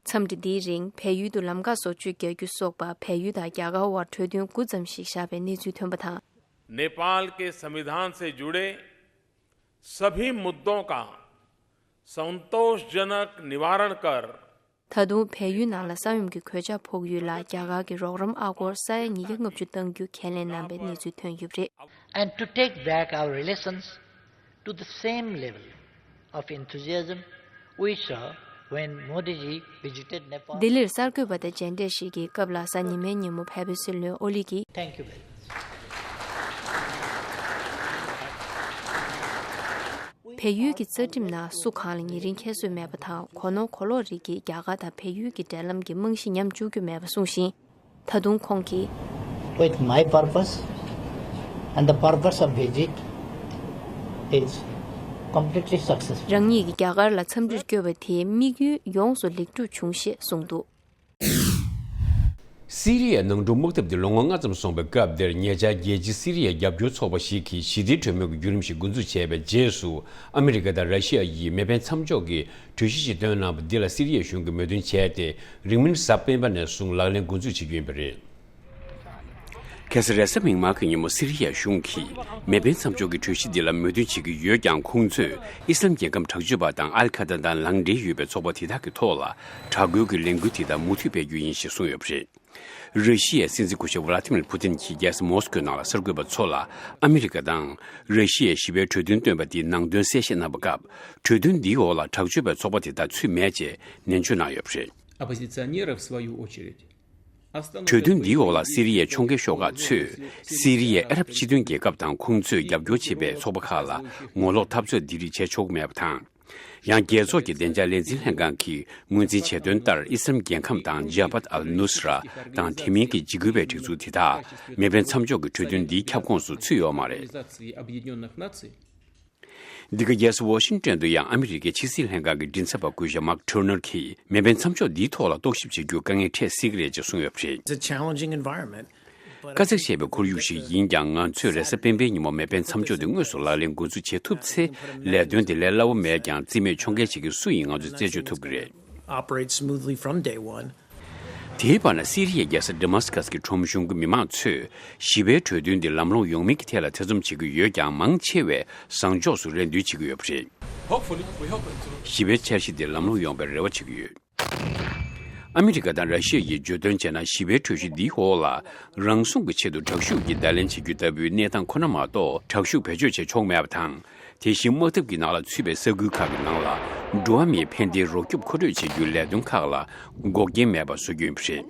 འཚམས་འདྲི་འདིའི་རིང་བལ་ཡུལ་དུ་ལམ་ཁ་བཟོ་བཅོས་རྒྱག་རྒྱུ་སོགས་པ་བལ་ཡུལ་དང་རྒྱ་གར་དབར་གྲོས་མཐུན་དགུ་ཙམ་ཞིག་བཞག་པའི་གནས་ཚུལ་ཐོན་པ་དང་། नेपाल के संविधान से जुड़े सभी मुद्दों का संतोषजनक निवारण कर ད་དུང་བལ་ཡུལ་ནང་ལ་ས་ཡོམ་གྱི་གོད་ཆག་ཕོག་ཡུལ་ལ་རྒྱ་གར་གྱི་རོགས་རམ་ཨ་སྒོར་ས་ཡ་ཉིས་བརྒྱ་ལྔ་བཅུ་གཏང་རྒྱུ་ཁས་ལེན་གནང་པའི་གནས་ཚུལ་ཐོན་ཡོད་པ་རེད། And to take back our relations to the same level of enthusiasm we saw when Modi ji visited Nepal. ལྡི་ལིར་གསར་འགོད་པ་དང་མཇལ་འཕྲད་ཞིག་གི་སྐབས་ལ་གཟའ་ཉི་མའི་ཉིན་མོ་བལ་པོའི་སྲིད་བློན་ཨོ་ལི་གིས། Thank you very much. བལ་ཡུལ་གྱི་རྩ་ཁྲིམས་ནང་སུ་གང་ལ་ཉེ་རིང་ཁྱད་གསོད་མེད་པ་དང་། གོ་ནོར་གོ་ལོག་རིགས་ཀྱིས་རྒྱ་གར་དང་བལ་ཡུལ་གྱི་འབྲེལ་ལམ་གྱི་རྨང་གཞི་ཉམས་བཅུག་རྒྱུ་མེད་པ་གསུངས་ཤིང་། ད་དུང་ཁོང་གིས། With my purpose and the purpose of visit is completely successful. རང་ཉིད་ཀྱིས་རྒྱ་གར་ལ་འཚམས་འདྲིར་བསྐྱོད་པ་དེའི་དམིགས་ཡུལ་ཡོངས་སུ་ལེགས་གྲུབ་བྱུང་ཞེས་གསུངས་འདུག་སི་རི་ཡའི་ནང་འཁྲུག་དམག་འཐབ་དེ་ལོ་ངོ་ལྔ་ཙམ་སོང་བའི་སྐབས་འདིར། ཉེ་ཆར་རྒྱལ་སྤྱིའི་སི་རི་ཡའི་རྒྱབ་སྐྱོར་ཚོགས་པ་ཞིག་གིས་ཞི་བདེའི་གྲོས་མོལ་གྱི་བརྒྱུད་རིམ་ཞིག་འགོ་འཛུགས་བྱས་པའི་རྗེས་སུ། ཨ་མི་རི་ཀ་དང་ར་ཤི་ཡ་ཡིས་མེ་འཕེན་མཚམས་འཇོག་གི་གྲོས་གཞི་ཞིག་བཏོན་གནང་བ་འདི་ལ་སི་རི་ཡའི་གཞུང་གིས་མོས་མཐུན་བྱས་ཏེ། རིང་མིན་གཟའ་སྤེན་པ་ནས་བཟུང་ལག་ལེན་འགོ་འཛུགས་བྱེད་ཀྱི་ཡིན་པ་རེད། ཁ་སང་རེས་གཟའ་མིག་དམར་གྱི་ཉིན་མོ་སི་རི་ཡའི་གཞུང་གིས་མེ་འཕེན་མཚམས་འཇོག་གི་གྲོས་གཞི་འདི་ལ་མོས་མཐུན་བྱེད་ཀྱི་ཡོད་ཀྱང་། ཁོང་ཚོས་ཨི་སི་ལམ་རྒྱལ་ཁབ་དྲག་སྤྱོད་པ་དང་ཨལ་ཁ་ད་དང་ལངས་འབྲེལ་ཡོད་པའི་ཚོགས་པ་དེ་དག་གི་ཐོག་ལ་དྲག་རྒོལ་གྱི་ལས་འགུལ་དེ་དག་མུ་མཐུད་སྤེལ་རྒྱུ་ཡིན་ཞེས་གསུངས་ཡོད་པ་རེད། ར་ཤི་ཡའི་སྲིད་འཛིན་སྐུ་ཞབས་ཝ་ལ་ཏི་མིར་ཕུ་ཏིན་གྱིས་རྒྱལ་ས་མོ་སི་ཀོའི་ནང་ལ་གསར་འགོད་པ་ཚོ་ལ། ཨ་མི་རི་ཀ་དང་ར་ཤི་ཡའི་ཞི་བའི་གྲོས་མཐུན་བཏོན་པ་དེའི་ནང་དོན་གསལ་བཤད་གནང་བའི་སྐབས། གྲོས་མཐུན་འདིའི་འོག་ལ་དྲག་སྤྱོད་པའི་ཚོགས་པ་དེ་དག་ཚུད་མེད་ཅེས་ནན་བརྗོད་གནང་ཡོད་པ་རེད། Оппозиционеры, в свою очередь, остановлены. གྲོས་མཐུན་འདིའི་འོག་ལ་སི་རི་ཡའི་ཕྱོགས་འགལ་ཤོག་ཁག་ཚོས་སི་རི་ཡའི་ཨ་རབ་སྤྱི་མཐུན་རྒྱལ་ཁབ་དང་ཁོང་ཚོས་རྒྱབ་སྐྱོར་བྱེད་པའི་ཚོགས་པ་ཁག་ལ་ངོ་ལོག་འཐབ་རྩོད་འདི་རིགས་བྱེད་ཆོག་གི་མེད་པ་དང་། ཡང་རྒྱལ་ཚོགས་ཀྱི་བདེ་འཇགས་ལས་འཛིན་ལྷན་ཁང་གིས་ངོས་འཛིན་བྱས་དོན་ལྟར། ཨི་སི་ལམ་རྒྱལ་ཁམས་དང་ཇ་བྷ་ཏ་ཨལ་ནུས་ར་དང་དེ་མིན་གྱི་འཇིགས་སྐུལ་བའི་སྒྲིག་འཛུགས་དེ་དག་མེ་འཕེན་མཚམས་འཇོག་གི་གྲོས་མཐུན་འདིའི་ཁྱབ་ཁོངས་སུ་ཚུད་ཡོད་མ་རེད། Организации Объединённых Наций. འདི་ག་རྒྱལ་ས་ཝ་ཤིང་ཏོན་དུ་ཡང་ཨ་མི་རི་ཀའི་ཕྱི་སྲིད་ལྷན་ཁང་གི་མགྲིན་ཚབ་པ་སྐུ་ཞབས་མཱག་ཊར་ནར་གྱིས་མེ་འཕེན་མཚམས་འཇོག་འདིའི་ཐོག་ལ་རྟོག་ཞིབ་བྱེད་རྒྱུར་དཀའ་ངལ་འཕྲད་སྲིད་ཀྱི་རེད་ཅེས་གསུངས་ཡོད་པ་རེད། It's a challenging environment. དཀའ་ཚེགས་ཆེ་བའི་ཁོར་ཡུག་ཞིག་ཡིན་ཀྱང་། ང་ཚོས་རེས་གཟའ་སྤེན་པའི་ཉིན་མོ་མེ་འཕེན་མཚམས་འཇོག་དེ་དངོས་སུ་ལག་ལེན་འགོ་འཛུགས་བྱེད་ཐུབ་ཚེ། ལས་དོན་དེ་ལས་སླ་བོ་མེད་ཀྱང་། རྩིས་མེད་ཕྱོགས་འགལ་བྱེད་མཁན་སུ་ཡིན་ང་ཚོས་རྩད་གཅོད་ཐུབ་ཀྱི་རེད། Operate smoothly from day one. དེའི་བར་ན། སི་རི་ཡའི་རྒྱལ་ས་ཌི་མཱ་སི་ཀཱས་ཀྱི་ཁྲོམ་གཞུང་གི་མི་མང་ཚོས་ཞི་བའི་གྲོས་མཐུན་འདི་ལམ་ལྷོང་ཡོང་མིན་གྱི་ཐད་ལ་ཐེ་ཚོམ་བྱེད་ཀྱི་ཡོད་ཀྱང་། མང་ཆེ་བས་བཟང་ཕྱོགས་སུ་རེ་འདུན་བྱེད་ཀྱི་ཡོད་པ་རེད། Hopefully, we hope it too. ཞི་བའི་འཆར་གཞི་འདི་ལམ་ལྷོང་ཡོང་བའི་རེ་བ་བྱེད་ཀྱི་ཡོད། ཨ་མི་རི་ཀ་དང་ར་ཤི་ཡ་ཡིས་བརྗོད་དོན་བྱས་ན། ཞི་བའི་གྲོས་གཞི་འདིའི་འོག་ལ་རང་སྲུང་གི་ཆེད་དུ་དྲག་ཤུགས་ཀྱིས་བརྡ་ལན་བྱེད་རྒྱུ་ལྟ་བུའི་གནས་སྟངས་ཁོ་ན་མ་གཏོགས། དྲག་ཤུགས་བེད་སྤྱོད་བྱེད་ཆོག་མེད་པ་དང་། དེ་བཞིན་དམག་འཐབ་ཀྱི་ནང་ལ་ཚུད་པའི་ས་ཁུལ་ཁག་གི་ནང་ལ་འགྲོ་བ་མིའི་ཕན་བདེའི་རོགས་སྐྱོབ་མཁོ་སྤྲོད་བྱེད་རྒྱུའི་ལས་དོན་ཁག་ལ་འགོག་རྐྱེན་མེད་པ་བཟོ་རྒྱུ་ཡིན་པ་རེད།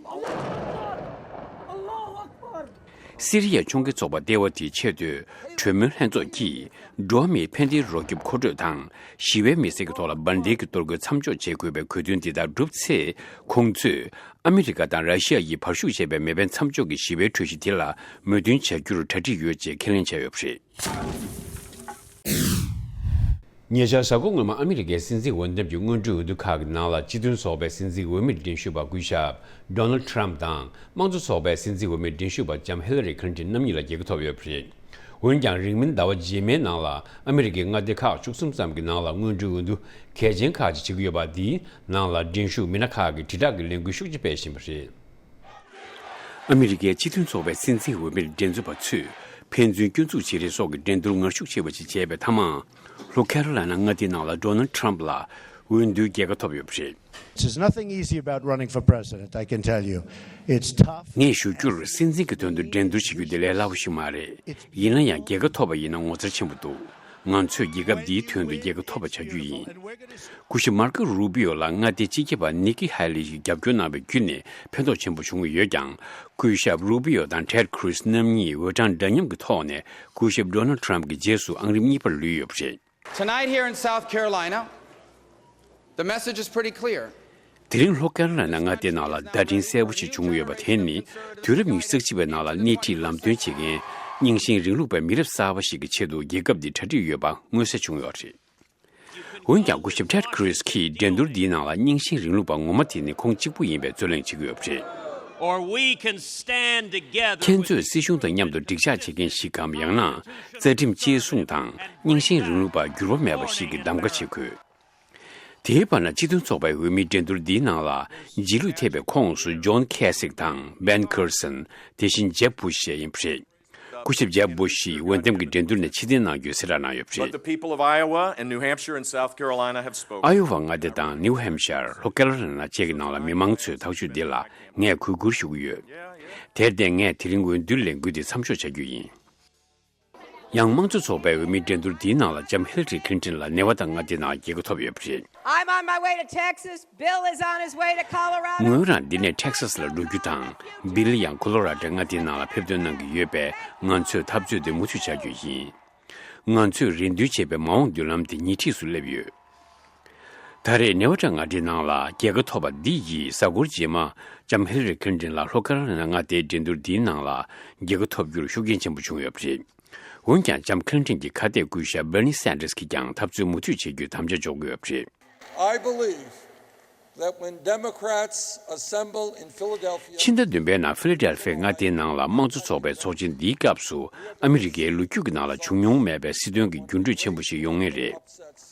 སི་རི་ཡའི་ཕྱོགས་འགལ་ཚོགས་པ་ལྟེ་བ་དེའི་ཆེས་མཐོའི་གྲོས་མོལ་ལྷན་ཚོགས་ཀྱིས། འགྲོ་བ་མིའི་ཕན་བདེའི་རོགས་སྐྱོབ་མཁོ་སྤྲོད་དང་། ཞི་བའི་མི་སེར་གྱི་ཐོག་ལ་འབར་མདེལ་གྱི་གཏོར་རྒོལ་མཚམས་འཇོག་བྱེད་དགོས་པའི་གོ་དོན་འདི་དག་བསྒྲུབས་ཚེ། ཁོང་ཚོས་ཨ་མི་རི་ཀ་དང་ར་ཤི་ཡ་ཡིས་བར་ཞུགས་བྱས་པའི་མེ་འཕེན་མཚམས་འཇོག་གི་ཞི་བའི་གྲོས་གཞི་དེ་ལ་མོས་མཐུན་བྱ་རྒྱུར་གྲ་སྒྲིག་ཡོད་ཅེས་ཁས་ལེན་བྱས་ཡོད་པ་རེད། ཉེ་ཆར་གཟའ་འཁོར་སྔོན་མ་ཨ་མི་རི་ཀའི་སྲིད་འཛིན་འོས་འདེམས་ཀྱི་སྔོན་འགྲོའི་འོས་བསྡུ་ཁག་གི་ནང་ལ། སྤྱི་མཐུན་ཚོགས་པའི་སྲིད་འཛིན་འོས་མིར་འགྲན་ཞུགས་པ་སྐུ་ཞབས་ཌོ་ནལ་ཊམ་དང་། དམངས་གཙོ་ཚོགས་པའི་སྲིད་འཛིན་འོས་མིར་འགྲན་ཞུགས་པ་ལྕམ་ཧི་ལ་རི་ཁི་ལིན་ཏོན་རྣམ་གཉིས་ལ་རྒྱལ་ཁ་ཐོབ་ཡོད་པ་རེད། འོན་ཀྱང་། རིང་མིན་ཟླ་བ་རྗེས་མའི་ནང་ལ་ཨ་མི་རི་ཀའི་མངའ་སྡེ་ཁག་བཅུ་གསུམ་ཙམ་གྱི་ནང་ལ་སྔོན་འགྲོའི་འོས་བསྡུ་གལ་ཆེན་ཁག་ཅིག་བྱེད་ཀྱི་ཡོད་པ། འདིའི་ནང་ལ་འགྲན་ཞུགས་མི་སྣ་ཁག་གིས་དྲིལ་བསྒྲགས་ཀྱི་ལས་འགུལ་ཤུགས་ཆེ་སྤེལ་བཞིན་པ་རེད། ཨ་མི་རི་ཀའི་སྤྱི་མཐུན་ཚོགས་པའི་སྲིད་འཛིན་འོས་མིར་འགྲན་རྩོད་པ་ཚོས་ཕན་ཚུན་སྐྱོན་འཛུགས་བྱེད་རེས་སོགས་ཀྱི་འགྲན་བསྡུར་ངར་ཤུགས་ཆེ་བ་ཞིག་བྱས་པའི་མཐའ་མ། ལྷོ་ཁེ་རོ་ལའི་ན་མངའ་སྡེའི་ནང་ལ་ཌོ་ནལ་ཊམ་ལ་འོས་བསྡུའི་རྒྱལ་ཁ་ཐོབ་ཡོད་པ་རེད། There's nothing easy about running for president, I can tell you. It's tough. ངས་ཞུ་རྒྱུར། སྲིད་འཛིན་གྱི་དོན་དུ་འགྲན་བསྡུར་བྱེད་རྒྱུ་དེ་ལས་སླ་པོ་ཞིག་མ་རེད། ཡིན་ན་ཡང་། རྒྱལ་ཁ་ཐོབ་པ་ཡིན་ན་ངོ་མཚར་ཆེན་པོ་འདུག་ང་ཚོས་རྒྱལ་ཁབ་འདིའི་དོན་དུ་རྒྱལ་ཁ་ཐོབ་པ་བྱ་རྒྱུ་ཡིན། སྐུ་ཞབས་མར་ཀོ་རུ་པི་ཡོ་ལ་མངའ་སྡེའི་སྤྱི་ཁྱབ་པ་ནིག་ཀི་ཧེ་ལི་ཡིས་རྒྱབ་སྐྱོར་གནང་བའི་བརྒྱུད་ནས་ཕན་ཐོགས་ཆེན་པོ་བྱུང་ཡོད་ཀྱང་། སྐུ་ཞབས་རུ་པི་ཡོ་དང་ཊེཌ་ཁུ་རུ་སི་རྣམ་གཉིས་འོས་གྲངས་འདྲ་མཉམ་གྱི་ཐོག་ནས་སྐུ་ཞབས་ཌོ་ནལ་ཊམ་གྱི་རྗེས་སུ་ཨང་རིམ་གཉིས་པར་ལུས་ཡོད་པ་རེད། Tonight here in South Carolina, the message is pretty clear. དེ་རིང་ལྷོ་ཀེ་རོ་ལའི་ན་མངའ་སྡེའི་ནང་ལ་བརྡ་འཕྲིན་གསལ་པོ་ཞིག་བྱུང་ཡོད་པ་དེ་ནི། དུས་རབས་ཉི་ཤུ་རྩ་གཅིག་པའི་ནང་ལ་སྣེ་ཁྲིད་ལམ་སྟོན་བྱེད་མཁན་རྙིང་ཞེན་རིང་ལུགས་པའི་མི་རབས་གསར་པ་ཞིག་གི་ཆེད་དུ་རྒྱལ་ཁབ་འདི་གྲ་སྒྲིག་ཡོད་པ་མངོན་གསལ་བྱུང་ཡོད་རེད། འོན་ཀྱང་། སྐུ་ཞབས་ཊེཌ་ཁུ་རུ་སི་ཀྱིས་འགྲན་བསྡུར་འདིའི་ནང་ལ་རྙིང་ཞེན་རིང་ལུགས་པ་ངོ་མ་དེ་ནི་ཁོང་གཅིག་པུ་ཡིན་པའི་རྩོད་གླེང་བྱེད་ཀྱི་ཡོད་པ་རེད། Or we can stand together. ཁྱེད་ཚོས་སྲིད་གཞུང་དང་མཉམ་དུ་འགྲིག་འཇགས་བྱེད་མཁན་ཞིག་གམ། ཡང་ན་རྩ་ཁྲིམས་གཅེས་སྲུང་དང་རྙིང་ཞེན་རིང་ལུགས་པར་འགྱུར་བ་མེད་པ་ཞིག་གི་གདམ་ག་བྱེད་དགོས། དེའི་བར་ན་སྤྱི་མཐུན་ཚོགས་པའི་འོས་མིའི་འགྲན་བསྡུར་འདིའི་ནང་ལ་རྗེས་ལུས་ཐེབས་པའི་ཁོངས་སུ་ཇོན་ཁེ་སིག་དང་བན་ཁར་སན། དེ་བཞིན་ཇེབ་བུ་ཤི་ཡིན་པ་རེད། སྐུ་ཞབས་ཇེབ་བུ་ཤིས་འོས་འདེམས་ཀྱི་འགྲན་བསྡུར་ནས་ཕྱིར་འཐེན་གནང་རྒྱུའི་གསལ་བསྒྲགས་གནང་ཡོད་པ་རེད། But the people of Iowa and New Hampshire and South Carolina have spoken. ཨ་ཡོ་ཝ་མངའ་སྡེ་དང་ནིའུ་ཧེམ་ཤར། ལྷོ་ཀེ་རོ་ལི་ན་བཅས་ཀྱི་ནང་ལ་མི་མང་ཚོས་ཐག་གཅོད་འདི་ལ་ངས་གུས་བཀུར་ཞུ་གི་ཡོད། དེར་བརྟེན་ངས་དེ་རིང་འོས་བསྡུ་ལས་འགུལ་འདི་མཚམས་འཇོག་བྱ་རྒྱུ་ཡིན། ཡང་དམངས་གཙོ་ཚོགས་པའི་འོས་མིའི་འགྲན་བསྡུར་འདིའི་ནང་ལ་ལྕམ་ཧི་ལ་རི་ཁི་ལིན་ཏོན་ལ་ནེ་ཝ་ད་མངའ་སྡེའི་ནང་རྒྱལ་ཁ་ཐོབ་ཡོད་པ་རེད། I'm on my way to Texas. Bill is on his way to Colorado. ངོས་རང་འདི་ནས་ཊེག་སཱས་ལ་འགྲོ་རྒྱུ་དང་། བིལ་ཡང་ཁོ་ལོ་ར་ཌོ་མངའ་སྡེའི་ནང་ལ་ཕེབས་ཐོན་གནང་གི་ཡོད་པས། ང་ཚོས་འཐབ་རྩོད་དེ་མུ་མཐུད་བྱ་རྒྱུ་ཡིན། ང་ཚོས་རེ་འདུན་བྱས་པའི་མ་འོངས་མདུན་ལམ་དེ་ཉེ་འཁྲིས་སུ་སླེབས་ཡོད། ད་རེས་ནེ་ཝ་ཌ་མངའ་སྡེའི་ནང་ལ་རྒྱལ་ཁ་ཐོབ་པ་འདི་ཡིས་གཟའ་འཁོར་རྗེས་མ་ལྕམ་ཧི་ལ་རི་ཁི་ལིན་ཏོན་ལ་ལྷོ་ཀ་རོ་ལི་ན་མངའ་སྡེའི་འགྲན་བསྡུར་འདིའི་ནང་ལ་རྒྱལ་ཁ་ཐོབ་རྒྱུར་ཤུགས་རྐྱེན་ཆེན་པོ་བྱུང་ཡོད་པ་རེད། འོན་ཀྱང་ལྕམ་ཁི་ལིན་ཏོན་གྱི་ཁ་གཏད་བསྐུལ་ཤག་བྷར་ནི་སན་ཏར་སི་གིས་ཀྱང་འཐབ་རྩོད་མུ་མཐུད་བྱེད་རྒྱུའི་དམ་བཅའ་འཇོག་གི་ཡོད་པ་རེད། I believe that when Democrats assemble in Philadelphia, ཕྱི་ཟླ་བདུན་པའི་ནང་ཕི་ལ་ཌེལ་ཕི་ཡ་མངའ་སྡེའི་ནང་ལ་དམངས་གཙོ་ཚོགས་པའི་ཚོགས་ཆེན་འདིའི་སྐབས་སུ་ཨ་མི་རི་ཀའི་ལོ་རྒྱུས་ཀྱི་ནང་ལ་བྱུང་མྱོང་མེད་པའི་སྲིད་དོན་གྱི་འགྱུར་འགྲོས་ཆེན་པོ་ཞིག་ཡོང་ངེས་རེད།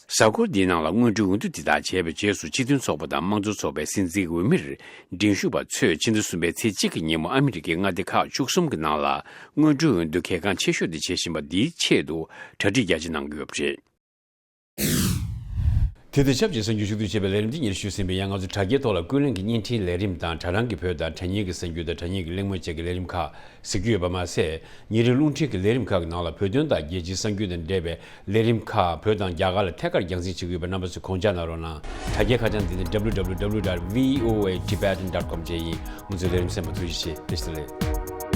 གཟའ་འཁོར་འདིའི་ནང་ལ་སྔོན་འགྲོའི་འོས་བསྡུ་འདི་དག་བྱས་པའི་རྗེས་སུ་སྤྱི་མཐུན་ཚོགས་པ་དང་དམངས་གཙོ་ཚོགས་པའི་སྲིད་འཛིན་འོས་མིར་འགྲན་ཞུགས་པ་ཚོས་ཕྱི་ཟླ་གསུམ་པའི་ཚེས་གཅིག་གི་ཉིན་མོ་ཨ་མི་རི་ཀའི་མངའ་སྡེ་ཁག་བཅུ་གསུམ་གྱི་ནང་ལ་སྔོན་འགྲོའི་འོས་བསྡུ་གལ་འགངས་ཆེ་ཤོས་དེ་བྱེད་བཞིན་པ་འདིའི་ཆེད་དུ་གྲ་སྒྲིག་རྒྱ་ཆེ་གནང་གི་ཡོད་པ་རེད། དེ་དང་ཆབས་ཅིག་གསར་འགྱུར་ཕྱོགས་བསྡུས་བྱས་པའི་ལས་རིམ་འདི་ཉེར་ཤུ་ཟིན་པའི་ཡང་ང་ཚོ་དྲ་རྒྱའི་ཐོག་ལ་ཀུན་གླེང་གི་བརྙན་འཕྲིན་ལས་རིམ་དང་། དྲ་རང་གི་བོད་དང་དྲ་བརྙན་གྱི་གླེང་མོལ་བཅས་ཀྱི་ལས་རིམ་ཁག་གཟིགས་རྒྱུ་ཡོད་པ་མ་ཟད། ཉིན་རེའི་རླུང་འཕྲིན་གྱི་ལས་རིམ་ཁག་གི་ནང་ལ་བོད་དོན་དང་རྒྱལ་སྤྱིའི་གསར་འགྱུར་དང་འབྲེལ་བའི་ལས་རིམ་ཁག་བོད་དང་རྒྱ་གར་ལ་ཐད་ཀར་རྒྱང་སྲིང་བྱེད་ཀྱི་ཡོད་པའི་རྣམ་པ་ཚོས་དགོངས་འཇགས་གནང་རོགས་གནང་། དྲ་རྒྱའི་ཁ་བྱང་འདི་ནི་www dot voatibetan dot com བཅས་ཡིན། ང་ཚོའི་ལས་རིམ་གསན་པར་ཐུགས་རྗེ་ཆེ། བཀྲ་ཤིས་བདེ་ལེགས།